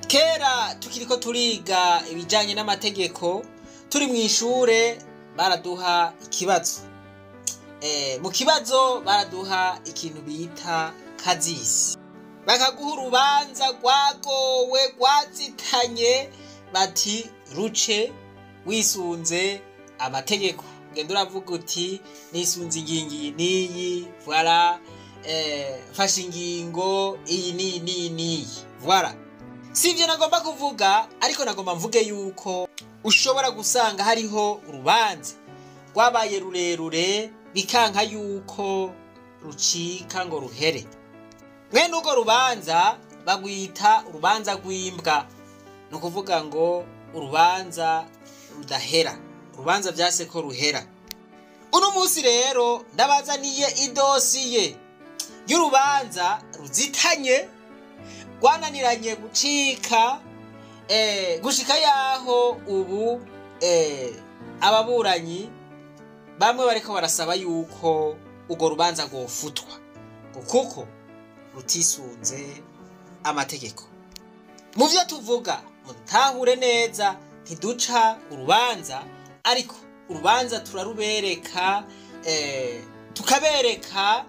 Kera tukiriko turiga ibijanye n'amategeko turi mw'ishure, baraduha ikibazo. Mu kibazo baraduha ikintu bita casus, bakaguha urubanza rwagowe, rwazitanye, bati ruce wisunze amategeko. Genda uravuga uti nisunze ingingo iyi n'iyi, voilà, mfashe ingingo iyi n'iyi n'iyi n'iyi, voilà. Si ivyo nagomba kuvuga, ariko nagomba mvuge yuko ushobora gusanga hariho urubanza rwabaye rurerure, bikanka yuko rucika ngo ruhere. Mwene urwo rubanza bagwita urubanza rw'imbwa, ni ukuvuga ngo urubanza rudahera, urubanza vyase ko ruhera. Uno munsi rero ndabazaniye idosiye y'urubanza ruzitanye, rwananiranye gucika, gushika yaho ubu ababuranyi bamwe bariko barasaba yuko urwo rubanza rwofutwa ngo kuko rutisunze amategeko. Mu vyo tuvuga mutahure neza, ntiduca urubanza, ariko urubanza turarubereka, tukabereka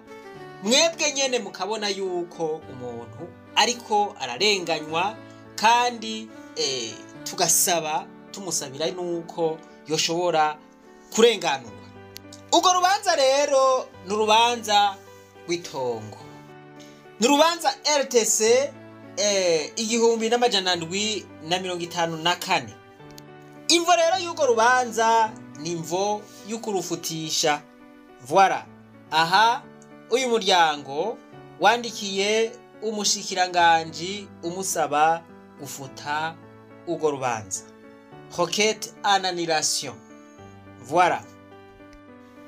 mwebwe nyene mukabona yuko umuntu ariko ararenganywa, kandi tugasaba tumusabira nuko yoshobora kurenganurwa. Urwo rubanza rero ni urubanza rw'itongo, ni urubanza RTC 1754. Imvo rero y'urwo rubanza ni imvo y'ukurufutisha, voilà. Aha uyu muryango wandikiye umushikiranganji umusaba gufuta urwo rubanza, requête en annulation, voilà.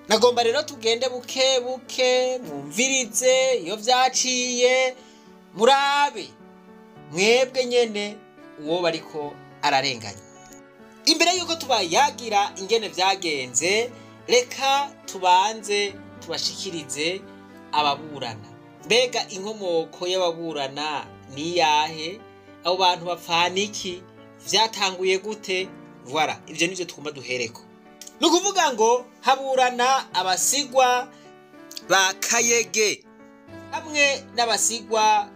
Nagomba rero tugende buke buke, mwumvirize iyo vyaciye, murabe mwebwe nyene uwo bariko ararenganya. Imbere yuko tubayagira ingene vyagenze, reka tubanze tubashikirize ababurana. Mbega inkomoko y'ababurana ni iyahe? Abo bantu bapfana iki? Vyatanguye gute? Voilà, ivyo nivyo tugomba duhereko. Ni ukuvuga ngo haburana abasigwa ba Kayege hamwe n'abasigwa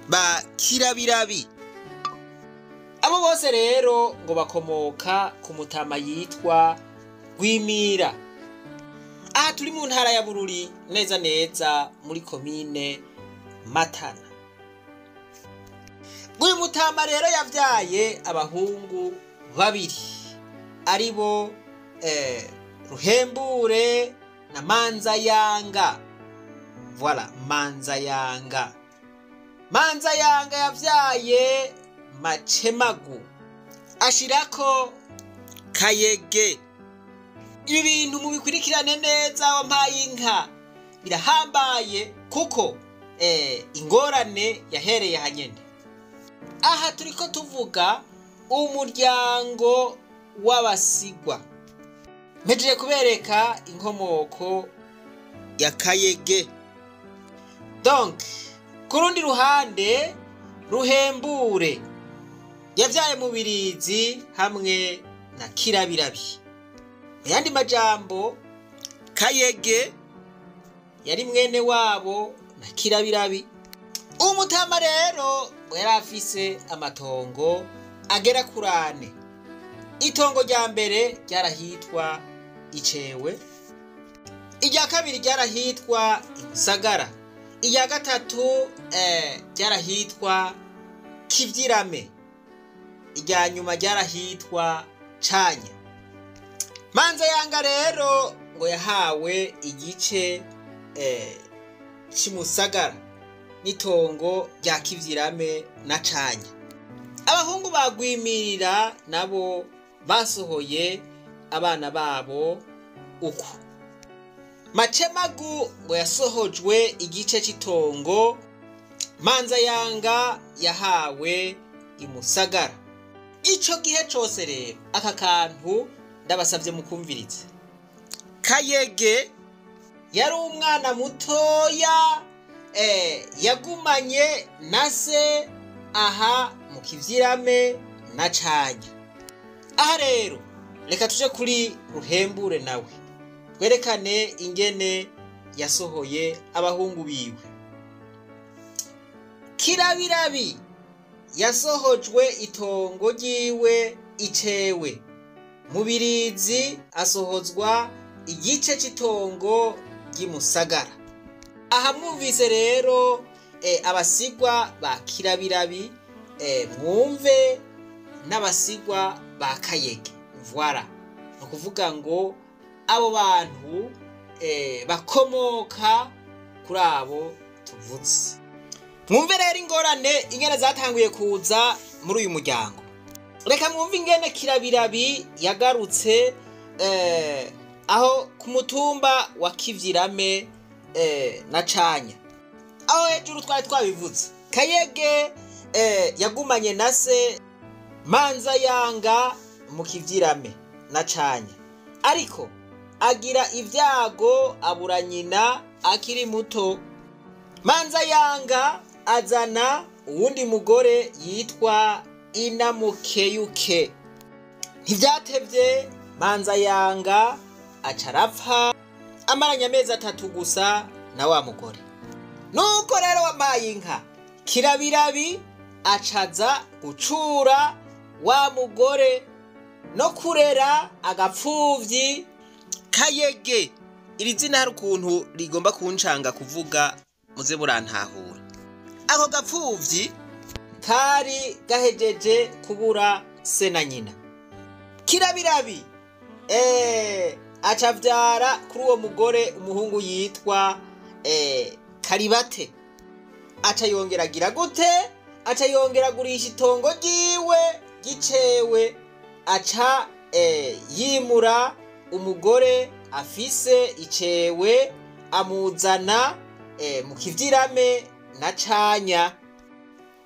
ba Kirabirabi. Abo bose rero ngo bakomoka ku mutama yitwa Rwimira. Aha turi mu ntara ya Bururi, neza neza muri komine Matana. Uyu mutama rero yavyaye abahungu babiri, aribo Ruhembure na Manzayanga. Voilà, Manzayanga. Manzayanga yavyaye Macemagu, ashirako Kayege. Ibi bintu mubikurikirane neza, wampaye inka, birahambaye kuko ingorane yahereye hanyene. Aha turiko tuvuga umuryango w'abasigwa. Mpejeje kubereka inkomoko ya Kayege. Donc ku rundi ruhande, Ruhembure yavyaye Mubirizi hamwe na Kirabirabi. Mu yandi majambo, Kayege yari mwene wabo na Kirabirabi. Umutama rero ngo yari afise amatongo agera kurane. Itongo rya mbere ryarahitwa Icewe, irya kabiri ryarahitwa Imusagara, irya gatatu ryarahitwa Kivyirame, irya nyuma ryarahitwa Canya. Manza Yanga rero ngo yahawe igice c'Imusagara n'itongo rya Kivyirame na Canya. Abahungu bagwimirira nabo basohoye abana babo uku. Macemagu ngo yasohojwe igice c'itongo, Manza Yanga yahawe Imusagara. Ico gihe cose rero aka kantu ndabasavye mukumvirize. Kayege yari umwana mutoya, yagumanye na se aha mu Kivyirame na Canya. Aha rero reka tuje kuri Ruhembure, nawe twerekane ingene yasohoye abahungu biwe. Kirabirabi yasohojwe itongo ryiwe icewe, Mubirizi asohozwa igice c'itongo ry'imusagara. Aha mwumvise rero abasigwa ba Kirabirabi, mwumve n'abasigwa ba Kayege. Voilà, ni ukuvuga ngo abo bantu bakomoka kuri abo tuvuze. Mwumve rero ingorane ingene zatanguye kuza muri uyu muryango. Reka mwumve ingene Kirabirabi yagarutse aho ku mutumba wa Kivyirame na Canya. Aho hejuru twari twabivuze, Kayege yagumanye na se Manza Yanga mu Kivyirame na Canya, ariko agira ibyago abura nyina akiri muto. Manza Yanga azana uwundi mugore yitwa Inamukeyuke. Ntivyatevye Manza Yanga aca arapfa amaranye amezi 3 gusa na wa mugore. Nuko rero wampaye inka, Kirabirabi acaza gucura wa mugore no kurera agapfuvyi Kayege. Iri zina hari ukuntu rigomba kuncanga kuvuga, muze murantahura. Ako gapfuvyi kari gahejeje kubura se na nyina. Kirabirabi acavyara kuri uwo mugore umuhungu yitwa Karibate. Aca yongera agira gute? Aca yongera agurisha itongo ryiwe gicewe, aca yimura umugore afise icewe amuzana mu Kivyirame na Canya,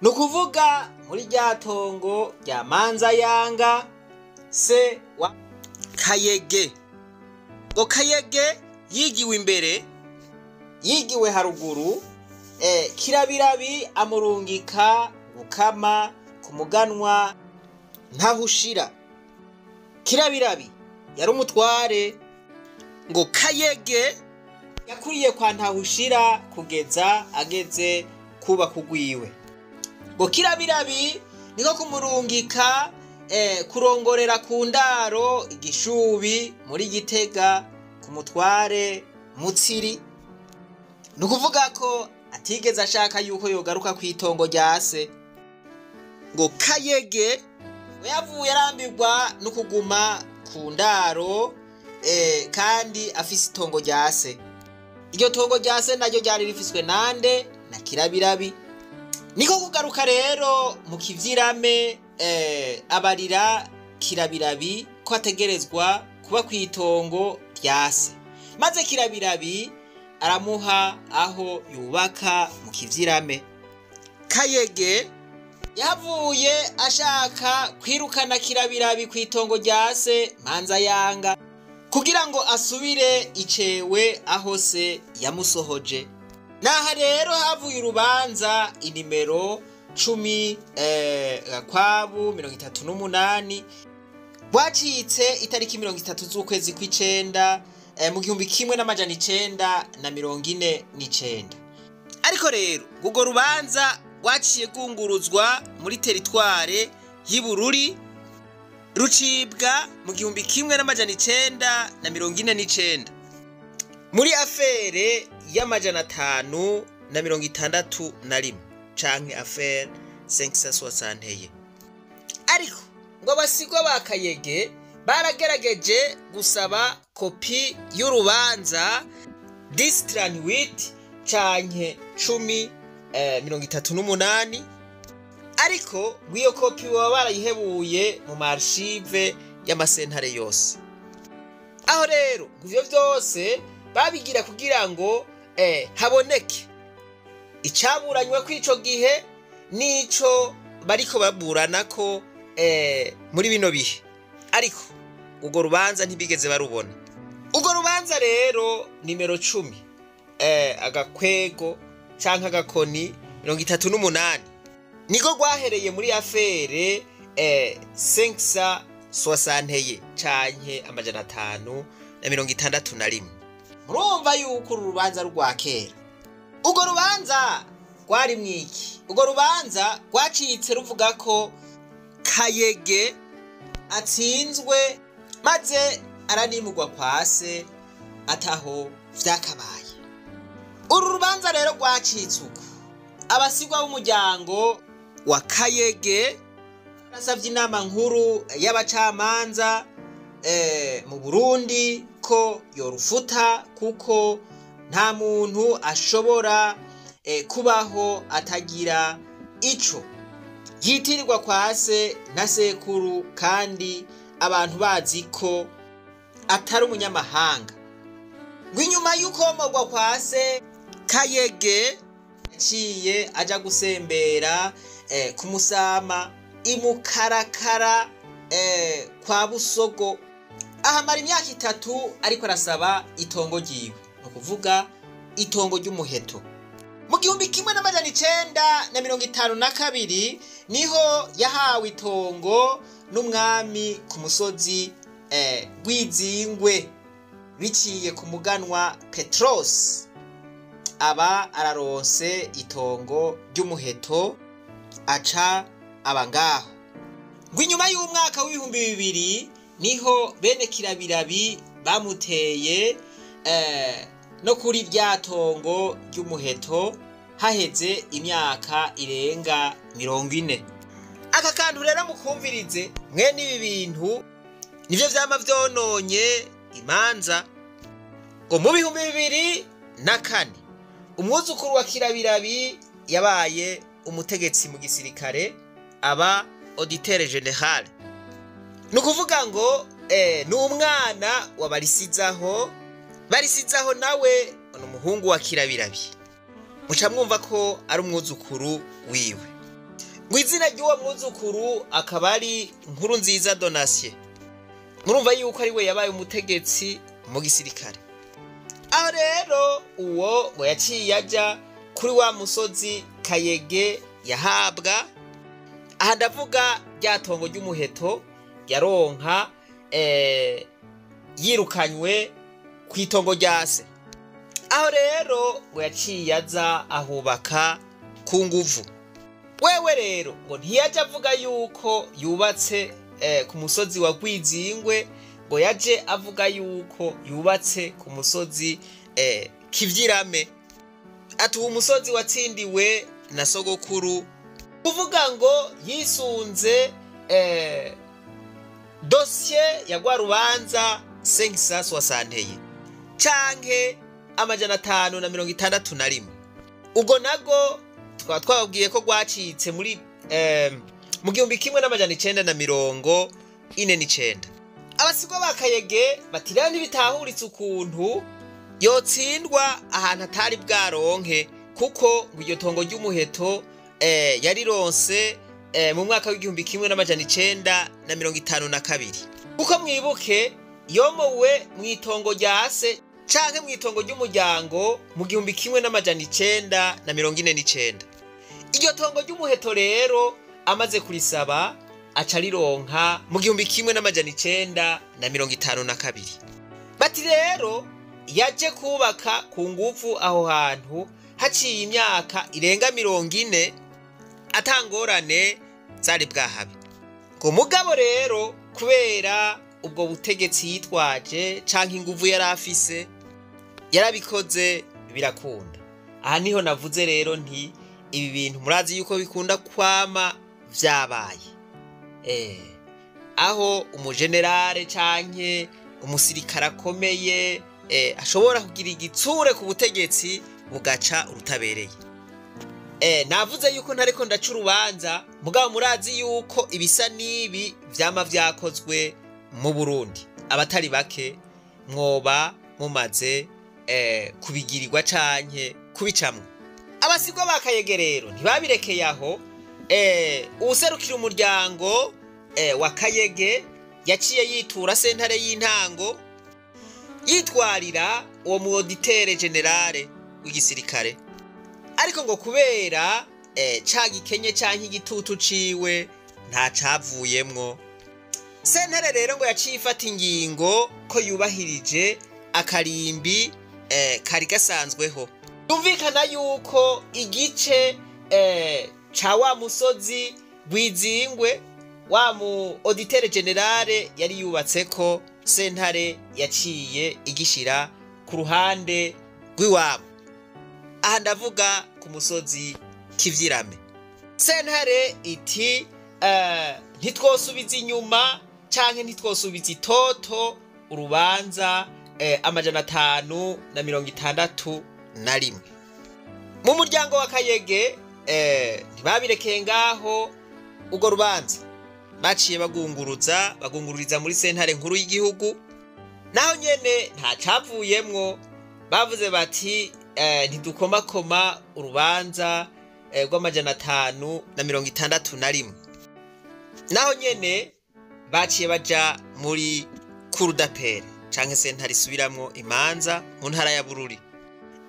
ni ukuvuga muri rya tongo rya Manza Yanga se wa Kayege. Ngo Kayege yigiwe imbere, yigiwe haruguru, Kirabirabi amurungika gukama ku muganwa Ntahushira. Kirabirabi yari umutware. Ngo Kayege yakuriye kwa Ntahushira kugeza ageze kuba kugwiwe. Ngo Kirabirabi niko kumurungika kurongorera ku ndaro igishubi muri Gitega ku mutware Mutsiri. Ni ukuvuga ko atigeze ashaka yuko yogaruka ku itongo rya se. Ngo Kayege we yavuye arambirwa no kuguma ku ndaro kandi afise itongo rya se. Iryo tongo rya se naryo ryari rifiswe nande? Na Kirabirabi. Niko kugaruka rero mu Kivyirame, abarira Kirabirabi ko ategerezwa kuba ku itongo rya se, maze Kirabirabi aramuha aho yubaka mu Kivyirame. Kayege yavuye ashaka kwirukana Kirabirabi ku itongo rya se Manza Yanga kugira ngo asubire icewe aho se yamusohoje. Naha rero havuye urubanza inimero 10 gakwabu 38 rwacitse itariki 30 z'ukwezi kw'icenda mu 1949. Ariko rero urwo rubanza rwaciye rwunguruzwa muri teritware y'Ibururi, rucibwa mu 1949 muri afere y'561 canke afere 561. Ariko ngo abasigwa ba Kayege baragerageje gusaba kopi y'urubanza distranwit canke 10 38, ariko iyo kopi baba barayihebuye mu marshive y'amasentare yose. Aho rero ivyo vyose babigira kugira ngo haboneke icaburanywe kw'ico gihe nico bariko baburana ko muri bino bihe. Ariko urwo rubanza ntibigeze barubona. Urwo rubanza rero nimero 10 agakwego canke agakoni 38 Niko rwahereye muri affaire 561 canke 561. Murumva yuko uru rubanza rwa kera. Urwo rubanza rwari mwiki? Urwo rubanza rwacitse ruvuga ko Kayege atsinzwe, maze aranimurwa kwa se ataho vyakabaye. Uru rubanza rero rwacitse uko abasigwa b'umuryango wa Kayege barasavye inama nkuru y'abacamanza mu Burundi ko yorufuta, kuko nta muntu ashobora kubaho atagira ico yitirirwa kwa se na sekuru, kandi abantu bazi ko atari umunyamahanga. Ngo inyuma y'ukomorwa kwa se, Kayege yaciye aja gusembera ku Musama imukarakara kwa Busogo, ahamara imyaka 3 ariko arasaba itongo ryiwe, ni ukuvuga itongo ry'umuheto. Mu 1952 niho yahawe itongo n'umwami ku musozi Rwizingwe, biciye ku muganwa Petros. Aba araronse itongo ry'umuheto, aca aba ngaho. Ngo inyuma y'umwaka w'2000 niho bene Kirabirabi bamuteye no kuri rya tongo ry'umuheto, haheze imyaka irenga 40. Aka kantu rero mukumvirize, mwene ibi bintu nivyo vyama vyononye imanza. Ngo mu 2004 umwuzukuru wa Kirabirabi yabaye umutegetsi mu gisirikare, aba auditeur général. Ni ukuvuga ngo ni umwana wa Barisizaho. Barisizaho nawe ni umuhungu wa Kirabirabi, muca mwumva ko ari umwuzukuru wiwe. Ngo izina ry'uwo mwuzukuru akaba ari Nkuru Nziza Donatien. Murumva yuko ari we yabaye umutegetsi mu gisirikare. Aho rero uwo ngo yaciye aja kuri wa musozi Kayege yahabwa, aha ndavuga rya tongo ry'umuheto yaronka yirukanywe ku itongo rya se. Aho rero ngo yaciye aza ahubaka ku nguvu. Wewe rero ngo ntiyaje avuga yuko yubatse ku musozi wa Rwizingwe, ngo yaje avuga yuko yubatse ku musozi Kivyirame. Ati uwo musozi watsindiwe na sogokuru, kuvuga ngo yisunze dosiye ya rwa rubanza 561 canke 561. Ubwo nago tukaba twababwiye ko rwacitse muri mu 1949. Abasigwa ba Kayege bati rero ntibitahuritse ukuntu yotsindwa ahantu atari bwaronke, kuko ngo iryo tongo ry'umuheto yarironse mu mwaka w'1952. Kuko mwibuke yomowe mu itongo rya se canke mu itongo ry'umuryango mu 1949. Iryo tongo ry'umuheto rero amaze kurisaba aca arironka mu 1952. Bati rero yaje kubaka ku nguvu aho hantu haciye imyaka irenga 40 atangorane zari bwahabe. Ngo mugabo rero kubera ubwo butegetsi yitwaje canke inguvu yari afise, yarabikoze birakunda. Aha niho navuze rero nti ibi bintu murazi yuko bikunda kwama vyabaye. Aho umugenerale canke umusirikare akomeye ashobora kugira igitsure ku butegetsi bugaca urutabereye. Navuze yuko ntariko ndaca urubanza, mugabo murazi yuko ibisa n'ibi vyama vyakozwe mu Burundi. Abatari bake mwoba mumaze kubigirirwa canke kubicamwo. Abasigwa ba Kayege rero ntibabirekeye aho. Uwuserukira umuryango wa Kayege yaciye yitura sentare y'intango, yitwarira uwo mu auditeur général w'igisirikare. Ariko ngo kubera ca gikenye canke igitutu ciwe nta cavuyemwo. Sentare rero ngo yaciye ifata ingingo ko yubahirije akarimbi kari gasanzweho. Yumvikana yuko igice ca wa musozi Rwizingwe wa mu auditeur général yari yubatseko, sentare yaciye igishira ku ruhande rw'iwabo. Aha ndavuga ku musozi Kivyirame. Sentare iti ntitwosubiza inyuma canke ntitwosubiza itoto urubanza 561. Mu muryango wa Kayege ntibabirekeye ngaho, urwo rubanza baciye bagungururiza muri sentare nkuru y'igihugu. Naho nyene nta cavuyemwo, bavuze bati ntidukomakoma urubanza rw'561. Naho nyene baciye baja muri cour d'appel canke sentare isubiramwo imanza mu ntara ya Bururi.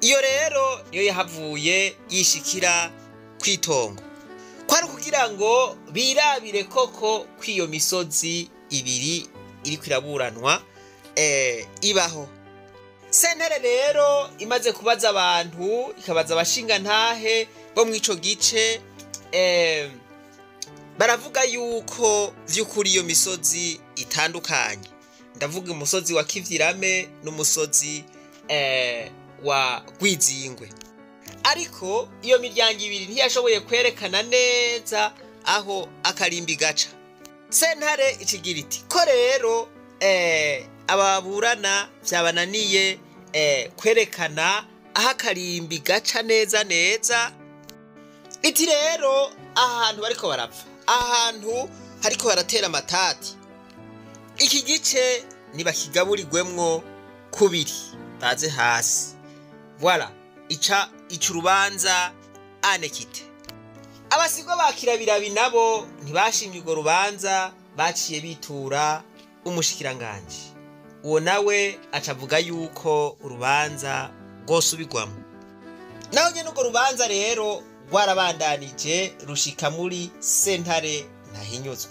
Iyo rero niyo yahavuye yishikira kwitongo, kwari kugira ngo birabire koko kw'iyo misozi ibiri iriko iraburanwa ibaho. Sentare rero imaze kubaza abantu, ikabaza abashingantahe bo mw'ico gice, baravuga yuko vy'ukuri iyo misozi itandukanye. Ndavuga umusozi wa Kivyirame n'umusozi wa Rwizingwe. Ariko iyo miryango ibiri ntiyashoboye kwerekana neza aho akarimbi gaca. Sentare ikigira iti ko rero ababurana vyabananiye kwerekana aho akarimbi gaca neza neza, iti rero ahantu bariko barapfa, ahantu hariko baratera amatati, iki gice nibakigaburirwemwo kubiri baze hasi. Voilà, ica urubanza anekite. Abasigwa ba Kirabirabi nabo ntibashimye urwo rubanza, baciye bitura umushikiranganji. Uwo nawe acavuga yuko urubanza rwosubirwamo. Naho nyene urwo rubanza rero rwarabandanije rushika muri sentare ntahinyuzwa.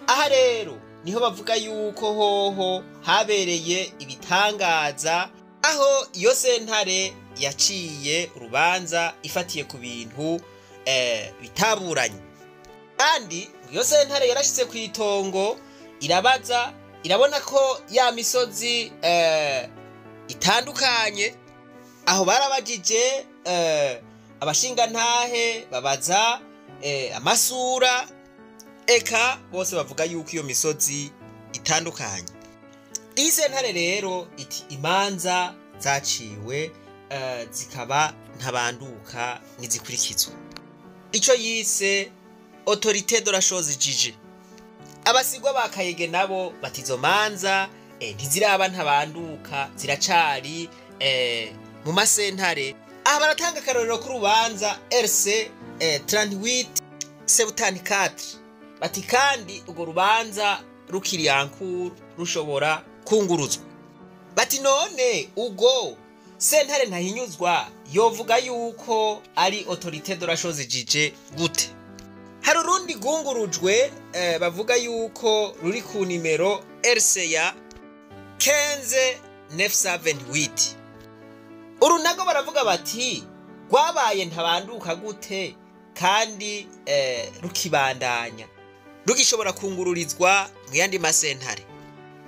Aha rero niho bavuga yuko hoho habereye ibitangaza, aho iyo sentare yaciye urubanza ifatiye ku bintu bitaburanye. Kandi iyo sentare yarashitse ku itongo irabaza, irabona ko ya misozi itandukanye. Aho barabajije abashingantahe, babaza amasura, eka bose bavuga yuko iyo misozi itandukanye. Iyi sentare rero iti imanza zaciwe zikaba ntabanduka ntizikurikizwa, ico yise autorité de la chose jugée. Abasigwa ba Kayege nabo bati izo manza ntiziraba ntabanduka, ziracari mu masentare. Aha baratanga akarorero k'urubanza RC 38 74, bati kandi urwo rubanza rukiri en cours rushobora kunguruzwa. Bati none ubwo sentare ntahinyuzwa yovuga yuko ari autorité de la chose jugée gute? Hari urundi rwungurujwe bavuga yuko ruri ku nimero RCA 15928. Uru nago baravuga bati rwabaye ntabanduka gute kandi rukibandanya rugishobora kungururizwa mu yandi masentare.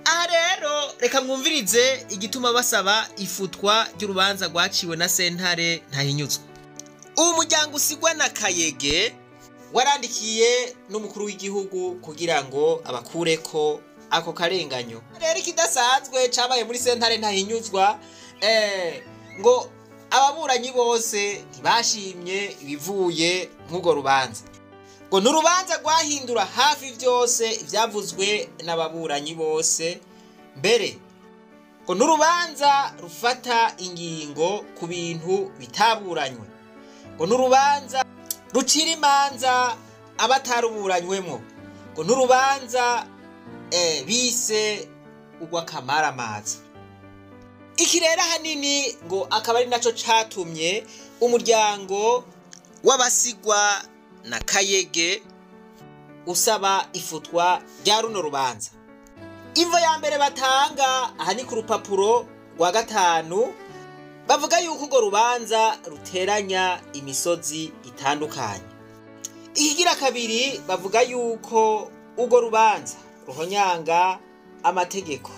Aha rero reka mwumvirize igituma basaba ifutwa ry'urubanza rwaciwe na sentare ntahinyuzwa. Uwo muryango usigwa na Kayege warandikiye n'umukuru w'igihugu kugira ngo abakureko ako karenganyo. Rero ikidasanzwe cabaye muri sentare ntahinyuzwa, ngo ababuranyi bose ntibashimye ibivuye nk'urwo rubanza. Ngo n'urubanza rwahindura hafi vyose ivyavuzwe n'ababuranyi bose, mbere ngo n'urubanza rufata ingingo ku bintu bitaburanywe, ngo n'urubanza rucira imanza abataruburanywemwo, ngo n'urubanza bise urw'akamaramaza. Iki rero ahanini ngo akaba ari naco catumye umuryango w'abasigwa na Kayege usaba ifutwa rya runo rubanza. Imvo ya mbere batanga aha ni ku rupapuro rwa 5, bavuga yuko urwo rubanza ruteranya imisozi itandukanye. Ikigira kabiri, bavuga yuko urwo rubanza ruhonyanga amategeko.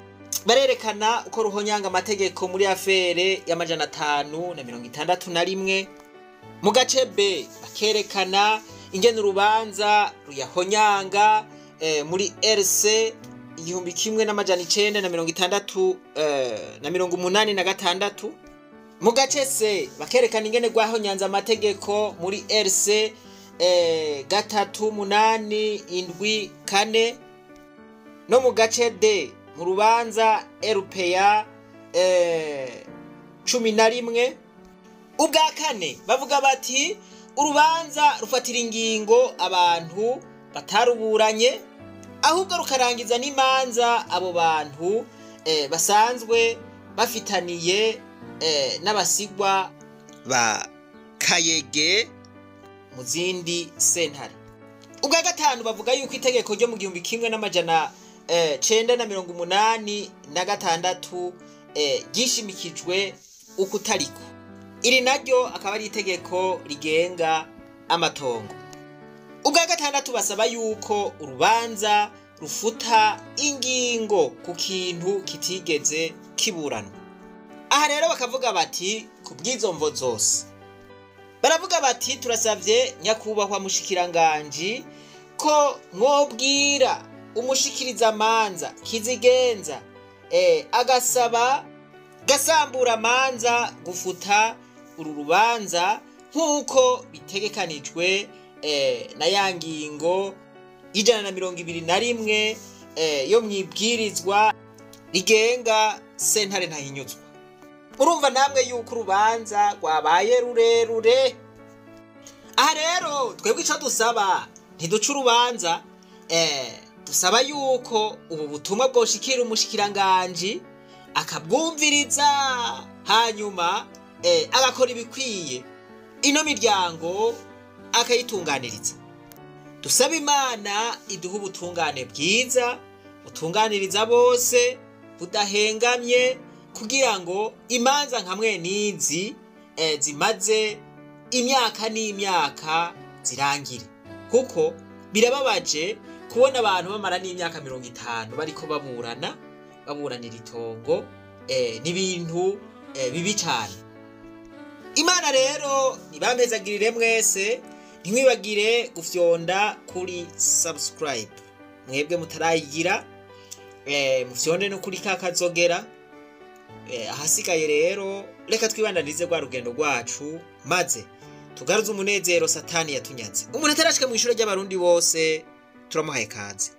Barerekana uko ruhonyanga amategeko muri affaire ya 561 mu gace B, bakerekana ingene urubanza ruyahonyanga muri RC 1966 na 86. Mu gace C bakerekana ingene rwahonyanze amategeko muri RC 3874, no mu gace D mu rubanza RPA 11. Ubwa kane bavuga bati urubanza rufatira ingingo abantu bataruburanye, ahubwo rukarangiza n'imanza abo bantu basanzwe bafitaniye n'abasigwa ba Kayege mu zindi sentare. Ubwa gatanu bavuga yuko itegeko ryo mu 1986 ryishimikijwe ukutariko. Iri naryo akaba ari itegeko rigenga amatongo. Ubwa gatandatu basaba yuko urubanza rufuta ingingo ku kintu kitigeze kiburanwa. Aha rero bakavuga bati ku bw'izo mvo zose, baravuga bati turasavye nyakubahwa mushikiranganji ko mwobwira umushikirizamanza kizigenza agasaba gasambura manza gufuta uru rubanza nk'uko bitegekanijwe na ya ngingo 121 yo mwibwirizwa rigenga sentare ntahinyuzwa. Urumva namwe yuko urubanza rwabaye rurerure. Aha rero twebwe ico dusaba, ntiduca urubanza, dusaba yuko ubu butumwa bwoshikira umushikiranganji akabwumviriza, hanyuma agakora ibikwiye ino miryango akayitunganiriza. Dusaba Imana iduha ubutungane bwiza butunganiriza bose budahengamye, kugira ngo imanza nka mwenizi zimaze imyaka n'imyaka zirangire, kuko birababaje kubona abantu bamara n'imyaka 50 bariko baburanira itongo, n'ibintu bibi cyane. Imana rero nibampezagirire mwese, ntimwibagire gufyonda kuri subscribe mwebwe mutarayigira, mufyonde no kuri kakazogera. Ahasigaye rero reka twibandanize rwa rugendo rwacu, maze tugaruze umunezero Satani yatunyaze. Umuntu atarashika mu ishure ry'abarundi bose turamuhaye kaze.